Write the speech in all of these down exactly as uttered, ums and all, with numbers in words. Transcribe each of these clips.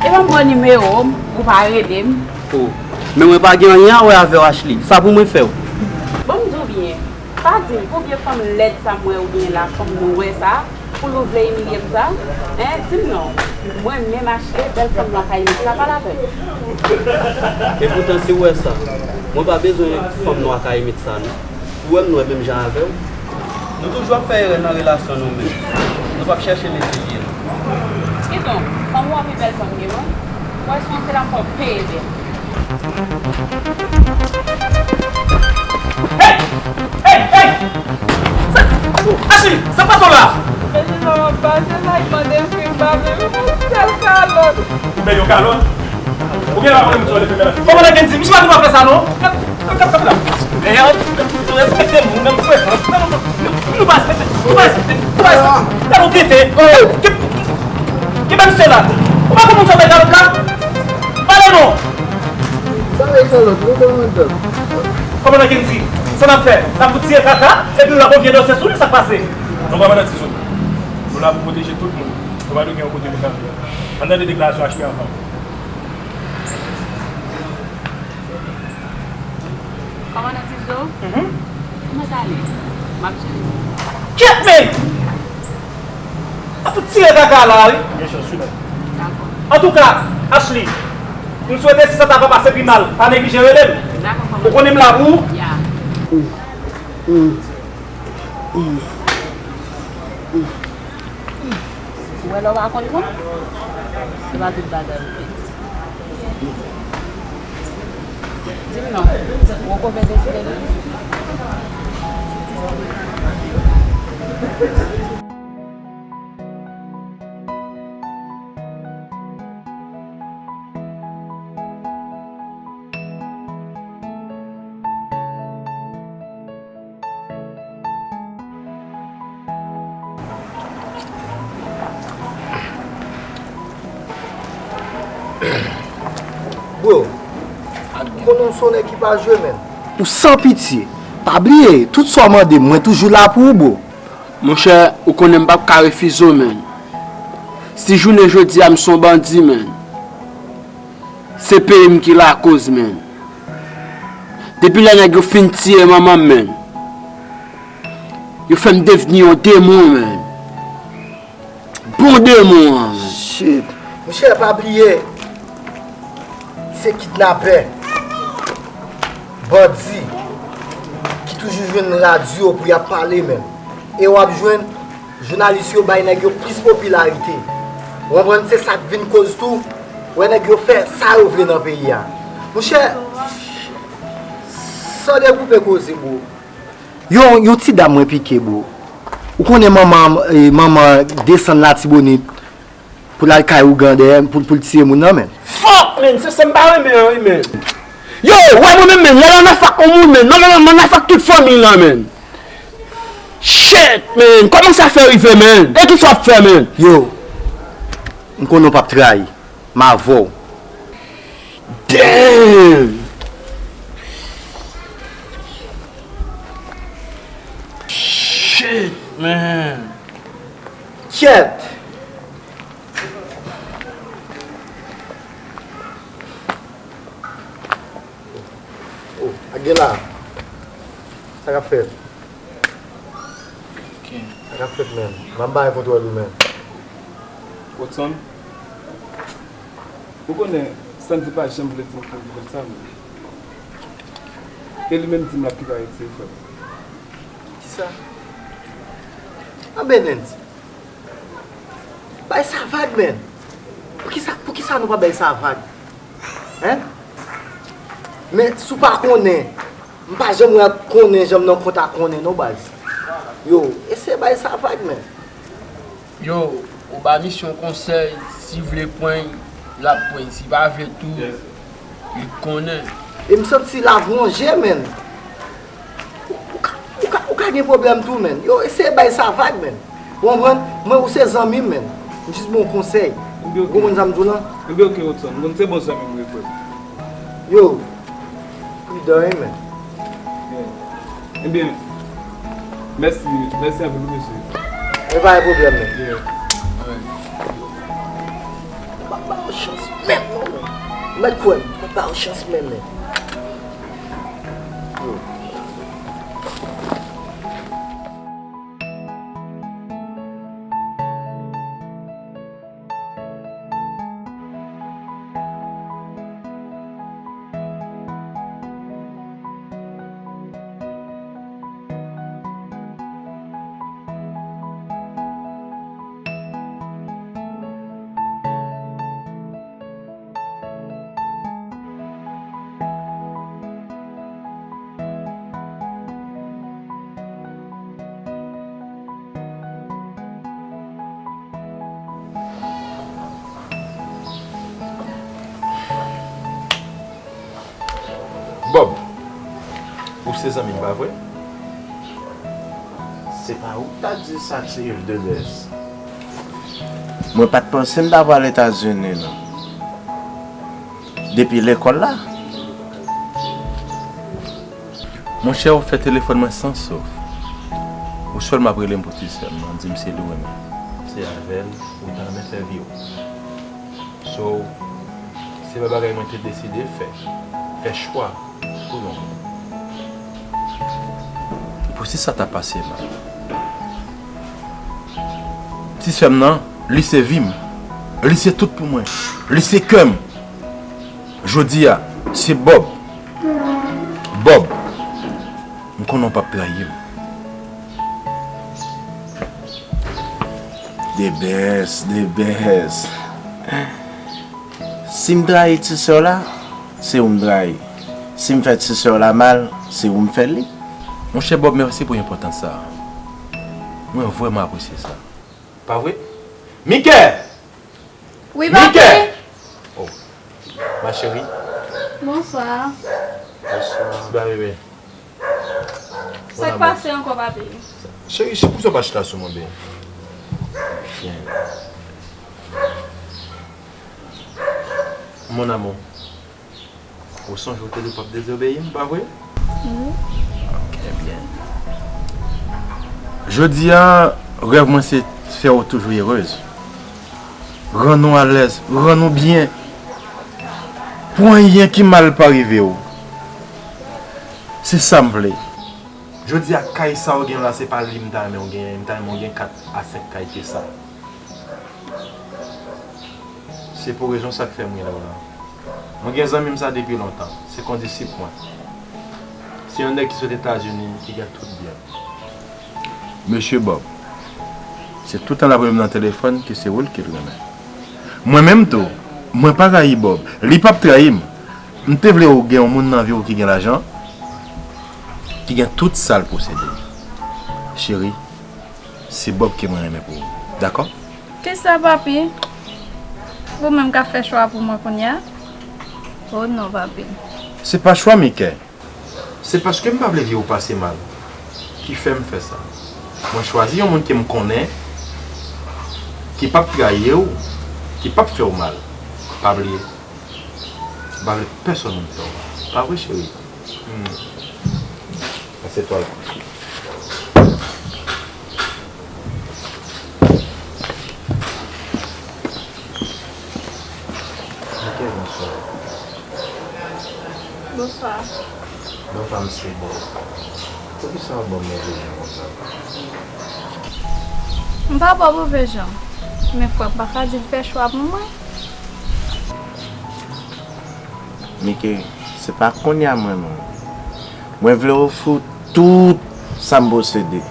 Ban m bò nimewo m, ou pa rele m. Oh, men mwen pa gen anyen a wè avè w, Ashley. Sa pou mwen fè w? Bon, m di w byen, pa di m, konbyen fanm lèd sa m wè ou gen la, fanm nwè sa, pou l ou vle imilye m sa? Hein, di m non. Mwen menm Ashley, bèl fanm nwa Kayimit sa, pale avè m. Epoutan, si w wè sa, mwen pa bezwen fanm nwa Kayimit sa, non. Ou wè m nwè menm jan avè w? Nou toujou ap fè erè nan relasyon nou, men nou p ap chèche mete pye nou. Kidonk, fanm ou a pi bèl fanm gen, wi. Ou wè, si w se la m fè w peye byen. Hey! Hey! Hey! Sa, Ashley, sa k pase w la? Mesye, sa w ap pase la, li mande m fi m pa vle, men yon sèl kalòt. Ou bay yon kalòt? Ou gen la konnen moun sa w te fè la. Kòmandan Kendy, misye pa gen dwa fè sa non. Kap, kap, kap, kap la. Lè a, nou respekte moun, menm frekan. Non, non, non. Nou pa respekte, nou pa respekte, nou pa respekte. Gade yon tete. Ki, ki, ki bèl misye la. Ou pa konn moun sa bay kalòt la? Pale non. Sa bay kalòt, nou pa antann. Kòmandan Kendy, sa n ap fè? N ap fout tire kaka, epi nou ap yon vye dosye sou li, sa k pase? Non, kòmandan Tizou. Nou la pou pwoteje tout moun. Nou pa dwe gen yon kote nou ka viv. Ann tande deklarasyon Ashley anvan. Kòmandan Tizo, mhm, ou mèt ale. M ap jere sa. Kyèt, men! Ap fout tire kaka la, wi. Gen chans, wi, men. Dakò. Antouka, Ashley, m swete si sa ta va pase pi mal, pa neglije rele m. Dakò, kòmandan. Ou konnen m la pou ou. Ya. Ou wè lè w pa konn moun, se pa tout bagay ou fè. Di m non, ou poko fè deside li? Bro, konnen w se yon nèg ki pa jwe, menn. Ou san pitye. Pa bliye, tout sa w mande m, mwen toujou la pou ou, bro. Monchè, ou konnen m p ap ka refize w, menn. Si jounen jodi a m se yon bandi, menn, se peyi m ki lakoz, menn. Depi lè nèg yo fin tiye manman m, menn, yo fè m devni yon demon, menn. Bon demon an, menn. Shit. Monchè, pa bliye, se kidnapè, bandi, ki toujou jwenn radyo pou y ap pale, menn. E w ap jwenn jounalis yo bay nèg yo plis popilarite. Ou konprann? Se sa k vin koz tou, wè nèg yo fè sa yo vle nan peyi a. Monchè, san dekoupe koze, bro. Yon, yon ti dam mwen pike, bro. Ou konnen manman, eh, manman desann Latibonit pou l al kay ougan dèyè, pou, pou l tiye moun nan, menn. Fuck, menn, se sa m pa renmen an, wi, menn. Yo, wè mwen menm, menn, lè l ann afak yon moun, menn, manman, manman, ann afak tout fanmi l lan, menn. Shit, menn, kòman sa fè rive, menn? E kisa w ap fè, menn? Yo, m konnen w p ap trayi. M avè w. Damn! Shit, man. Kyèt! Oh, Aguila. Sa k ap fèt? Ok. Sa k ap fèt, menn? M ap bay kontwòl ou, menn. Watson, ou konnen Sandy pa janm vle di m pou l vin konsa, menn. E li menm di m l ap kite Ayiti, frè. Kisa? Anben, Nandy. Bay sa vag, menn. Poukisa, poukisa nou pa bay sa vag? Hein? Men si w pa konnen, m pa janm wè konnen, janm nan kontak konnen non, baz. Yo, eseye bay sa vag, menn. Yo, ou ba misyon konsèy, si vle pran l, l ap pran l, si pa vle tou, li konnen. E m santi l ap wonje, menn. Ou, ou ka, ou ka, ou ka gen pwoblèm tou, menn. Yo, eseye bay sa vag, menn. Ou konprann? Mwen, ou se zanmi m, menn. M jis ba w konsèy. Ou konprann sa m di w lan? Ebyen, ok, Watson. M konn se bon zanmi m, wi, frè. Yo, pridan, wi, menn. Ebyen, mèsi, mèsi anpil, wi, mesye. E pa gen pwoblèm, menn. Yeah. Alright. Pa ba yo chans. Mèt kwè m, mwen pa w chans menm. Bob, ou se zanmi m, pa vre? Se pa ou k ta di sa, ti Ildebrès? Mwen pa t panse m ta pral Etazini, non. Depi lekòl la. Monchè, ou fè telefòn mwen san souf. Ou sèlman ap rele m pou ti sè m nan, di m se li w renmen. Se avè l ou ta renmen fè vi w. So, se pa bagay mwen te deside fè. Fè chwa pou yon moun. Pou si sa ta pase mal. Ti sè m nan, li se vi m. Li se tout pou mwen. Li se kè m. Jodi a, se Bob. Bob, m konnen w p ap trayi m. Debès, Debès. Si m trayi ti sè w la, se ou m trayi. Si m fè ti sè w la mal, se ou m fè li. Monchè Bob, mèsi pou enpòtans sa a. Mwen vrèman apresye sa. Pa vre? Mike! Wi, papi. Mike! Oh, ma chérie. Bonswa. Bonswa. Ti ba bebe. Sa k pase ankò, papi? Cheri, poukisa w pa chita sou mwen, bebe? Byen. Mon amour, ou sonje w te di w p ap dezobeyi m, pa vre? Wi. Ok, byen. Jodi a, rèv mwen se fè w toujou erez. Rann ou alèz, rann ou byen. Pou anyen ki mal pa rive w. Se sa m vle. Jodi a, kay sa w gen la, se pa li m ta renmen w genyen. M ta renmen w gen kat a senk kay ke sa. Se pou rezon sa k fè m rele w la. Mwen gen zanmi m sa depi lontan. Se kondisip mwen. Se yon nèg ki sot Etazini ki gen tout byen. Mesye Bob, se toutan l ap rele m nan telefòn ke se ou l ke l renmen. Mwen menm tou, mwen pa rayi Bob. Li p ap trayi m. M te vle w gen yon moun nan vi w ki gen lajan, ki gen tout sa l posede. Cheri, se Bob ke mwen renmen pou ou. Dakò? Kisa, papi? Ou menm k ap fè chwa pou mwen kounye a? Oh non, papi. Se pa chwa, Mike. Se paske m pa vle vi w pase mal ki fè m fè sa. Mwen chwazi yon moun ke m konnen, ki p ap trayi w, ki p ap fè w mal. Pa bliye, m pa vle pèsonn moun fè w mal. Pa vre, cheri? Hmm. Pase twal la. Ok, bonswa. Bonswa. Non pa m se Bob. Poukisa w ban m move jan konsa? M pa ba w move jan. Men frè m pa ka di l fè chwa pou mwen. Mike, se pa kounye a m renmen w. Mwen vle ofri w tout sa m posede.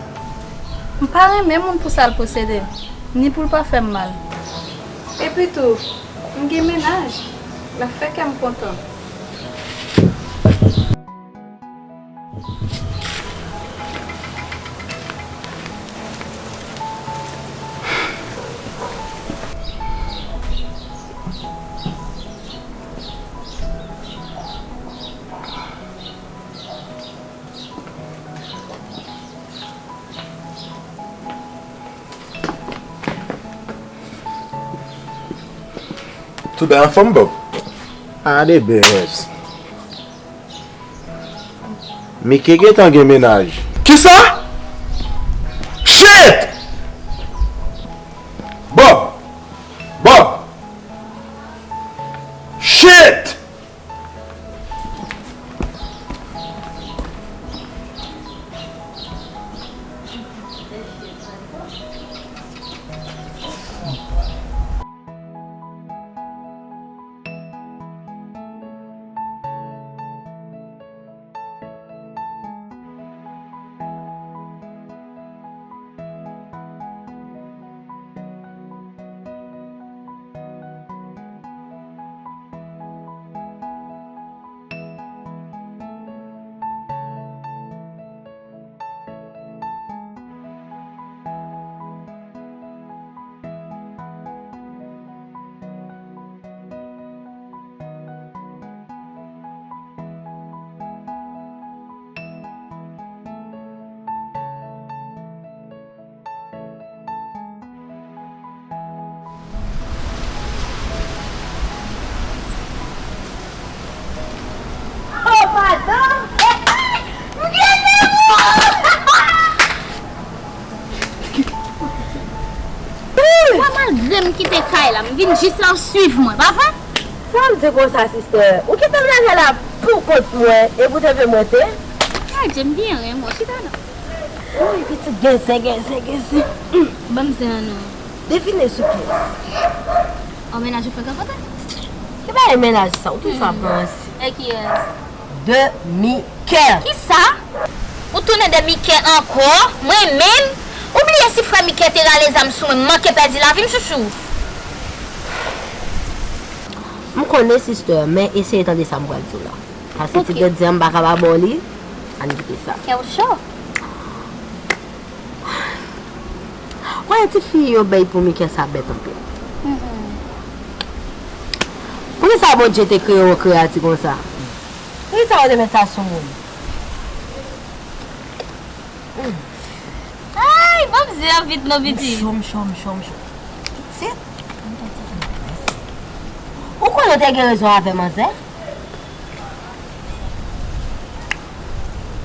M pa renmen moun pou sa l posede, ni pou l pa fè m mal. Epi tou, m gen mennaj, l ap fè kè m kontan. Tout bay anfòm, Bob? A, de bèz. Mike gentan gen mennaj. Kisa? Shit! Bob! Bob! Shit! Wè, malgre m kite kay la, m vin jis la, w swiv mwen, pa vre? Sa w ap di konsa, sistè? Ou kite m lage la pou kont mwen, epi w te vle m rete? Adje, m byen renmen w, chita la. Woy, pitit gen zen, gen zen, gen zen. Ban m zen an non. Devine sou kiyès. An mennaj ou fèk rankontre? Ki bagay mennaj sa? Ou toujou ap ranse. E kiyès? De Mikè. Kisa? Ou tounen de Mikè ankò? Mwen menm? Ou bliye si frè Mikè te rale zam sou mwen, m manke pèdi lavi m, chouchou. M konnen, sistè, men eseye tande sa m pral di w la. Paske ti grann di an m pa ka pa ba w li, ann kite sa. Kè w cho. Konnen ti fi yo bay pou Mikè sa bèt anpil. Poukisa Bondye te kreye yon kreyati konsa? Poukisa yo te met sa sou moun? Ay, ban m zen an vit non, pitit. M cho, m cho, m cho, m cho. Pitit. Ou konnen w te gen rezon avè manzè?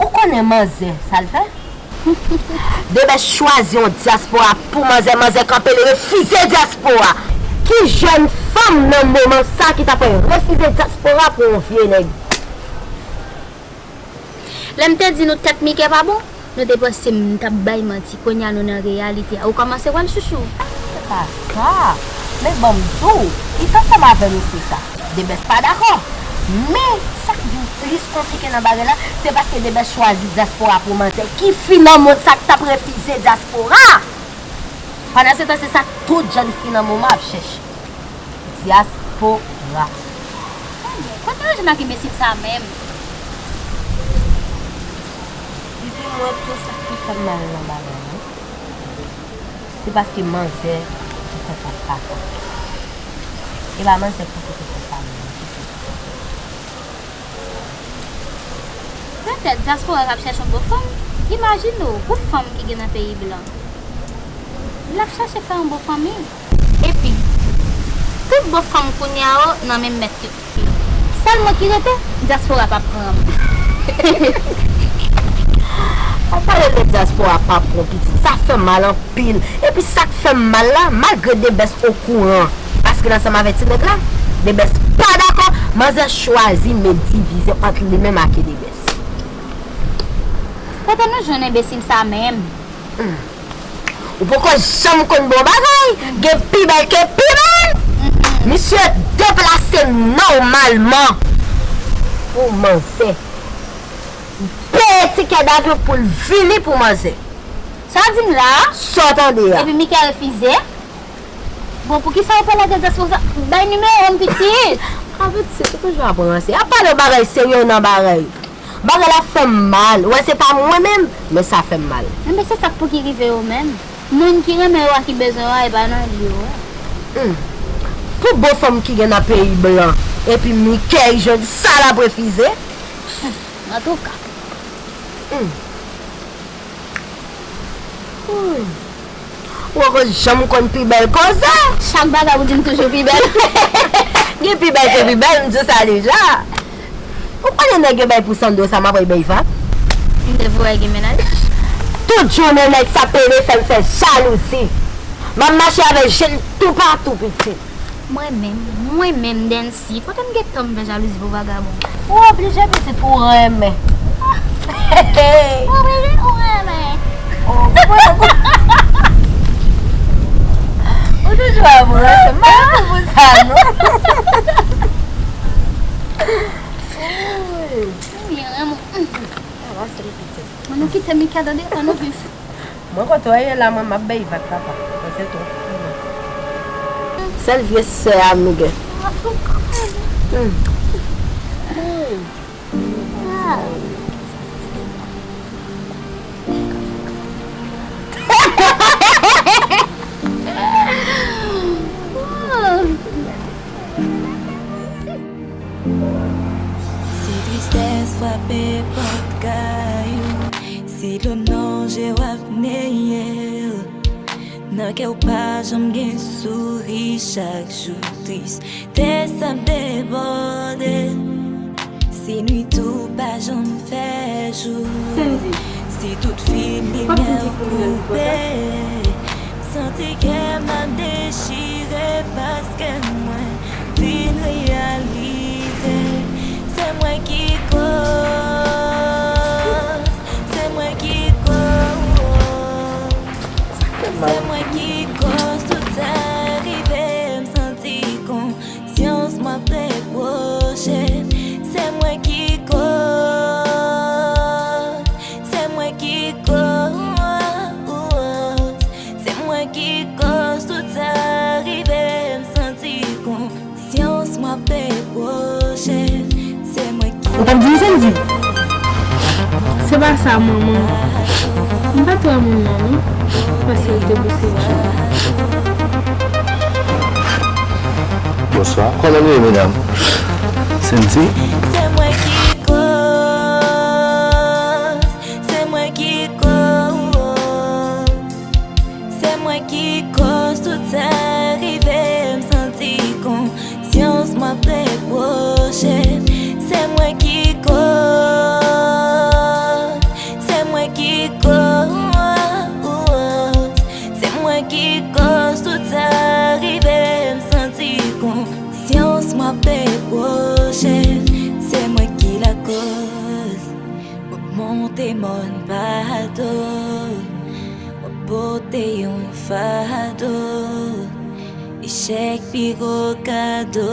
Ou konnen manzè, sa l fè? Debès chwazi yon dyaspora pou manzè, manzè kanpe, l refize dyaspora. Ki jèn fanm nan moman sa ki ta pral refize dyaspora pou yon vye nèg? Lè m te di nou tèt Mikè pa bon, nou te panse m t ap bay manti. Kounye a nou nan reyalite a. Ou kòmanse wè l, chouchou. Se pa sa. Men ban m di w, li t ansanm avè mesye sa. Debès pa dakò. Men, sa k vin plis konplike nan bagay la, se paske Debès chwazi dyaspora pou manzè. Ki fi nan mond sa k t ap refize dyaspora? Pandan se tan, se sa tout jèn fi nan moman ap chèche. Dyaspora. Ebyen, kote yo jwenn ak enbesil sa a menm? Epi mwen tou, sa k pi fè m mal nan bagay la, se paske manzè ki fè sa papa. E pa manzè k poko te fè sa menm, ki fè sa. Petèt dyaspora k ap chèche yon bon fanm. Imajine w, gwoup fanm ki gen nan peyi blan. L ap chache fè yon bon fanmi. Epi, tout bon fanm kounye a yo nan men mèt yo. Sèl mwen ki rete, dyaspora p ap pran m. Ap pale de dyaspora p ap pran pitit, sa fè m mal anpil. Epi sa k fè m mal la, malgre Debès okouran, paske l ansanm avèk ti nèg la, Debès pa dakò, manzè chwazi met divizyon ant li menm ak Debès. Kote nou jwenn enbesil sa menm? Hmm. Ou poko janm konn bon bagay, gen pi bèl ke pi bèl. Misye deplase nòmalman pou manzè. Peye tikè davyon pou l vini pou manzè. Sa w di m la? Sa w tande a? Epi Mikè refize? Bon, poukisa ou pa lage dyaspora sa? Bay nimewo m, pitit. A pitit, ou toujou ap ranse. Ap pale bagay serye nan bagay. Bagay la fè m mal. Ou wè, se pa mwen menm, men sa fè m mal. Enben, se sa k pou ki rive yo menm. Moun ki renmen yo a ki bezwen yo a, e pa nan li yo a. Hmm. Pou bon fanm ki gen nan peyi blan, epi Mikèy jwenn sa l ap refize. Antouka. Hmm. Hmm. Ou poko janm konn pi bèl koze. Chak bagay ou di m toujou pi bèl. Gen pi bèl ke pi bèl, m di w sa deja. Ou konnen nèg yo bay pou Sandro sa, m ap bay Beyva. M te vle wè gen mennaj. Tout jounen nèg sa pede fè m fè jalouzi. M ap mache avè je l toupatou, pitit. Mwen menm, mwen menm, Densy, kote m gen tan m fè jalouzi pou vagabon? Ou oblije pitit pou w renmen. Ou oblije ou renmen. Oh, ou toujou ap ranse. M pa renmen pou sa, non. Mwen byen renmen w. Avanse, pitit. Mwen nou kite Mika tande, ann nou viv. Mwen kote w ye la, mwen m ap bay vag papa. Mwen se tou. Sèl vye sè a m gen. Hmm. Hmm. Si tristès frape pòt kay ou, si dlo nan je w ap neye l, nan kè w pa janm gen souri, chak jou tristès ap debòde. Si nwit ou pa janm fè jou, si tout fil limyè koupe, santi kè m ap Se mwen ki koz tout sa rive, m santi konsyans mwen ap repwoche m. Se mwen ki koz, se mwen ki koz, se mwen ki koz tout sa rive, m santi konsyans mwen ap repwoche m. Se mwen ki Ou t ap di m Sandy? Se pa sa, manman. M pa t wè moun nan, non. Paske l te bouche vag. Bonswa. Kòman nou ye, medam? Sandy? Se mwen ki koz, se mwen ki koz, se mwen ki koz tout sa rive, m santi konsyans mwen ap repwoche m. Se mwen ki koz, se mwen ki koz, se mwen ki koz tout sa rive, m santi konsyans mwen ap repwoche m. Se mwen ki lakoz. W ap monte mòn pa do, w ap pote yon fado. Echèk pi gwo kado.